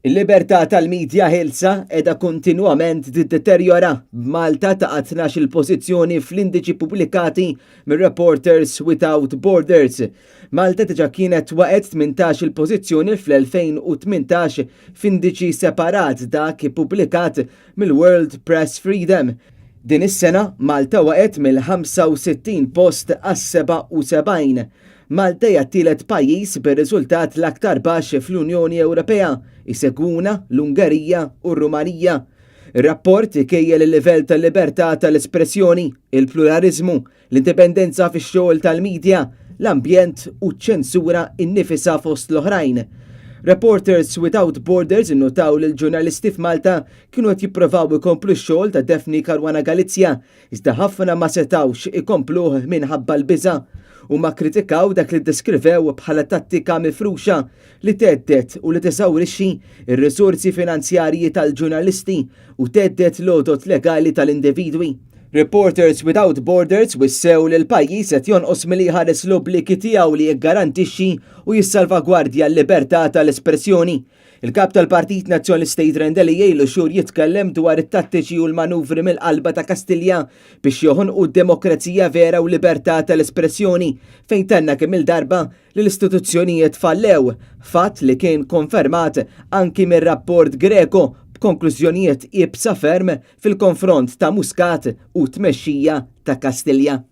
Il-libertà tal-midja ħielsa qiegħda kontinwament tiddeterjora, b'Malta taqa' 12-il pożizzjoni fl-indiċi pubblikati mir-Reporters Without Borders. Malta diġà kienet waqgħet 18-il pożizzjoni fl-2018 f'indiċi separat dak ippubblikat mill-World Press Freedom. Din is-sena Malta waqgħet mill-65 post għas-77. Malta hija t-tielet pajjiż bir-riżultat l-aktar baxx fl-Unjoni Ewropea, isegwuna l-Ungerija u r-Rumanija. Ir-rapport ikejjel il-livell tal-libertà tal-espressjoni, il-pluraliżmu, l-indipendenza fix-xogħol tal-midja, l-ambjent u ċ-ċensura innifisha fost l-oħrajn. Reporters Without Borders innutaw li l-ġurnalisti f'Malta kienu qed jipprovaw ikomplu x-xogħol ta' Daphne Caruana Galizia iżda ħafna ma setgħux ikompluh minħabba l-biża'. Huma kkritikaw dak li ddeskrivew bħala tattika mifruxa li thedded u li teżawrixxi r-riżorsi finanzjarji tal-ġurnalisti u thedded l-għodod legali tal-individwi. Reporters Without Borders wissew li l-pajjiż qed jonqos milli jħares l-obbligi tiegħu li jiggarantixxi u jissalvagwardja l-libertà tal-espressjoni. Il-Kap tal-Partit Nazzjonalista Adrian Delia ilu xhur jitkellem dwar it-tattiċi u l-manuvri mill-qalba ta' Kastilja biex joħonqu d-demokrazija vera u libertà tal-espressjoni, fejn tenna kemm il-darba li l-istituzzjonijiet fallew, fatt li kien konfermat anki mir-rapport Greco b'konklużjonijiet iebsa ferm fil-konfront ta' Muscat u t-tmexxija ta' Kastilja.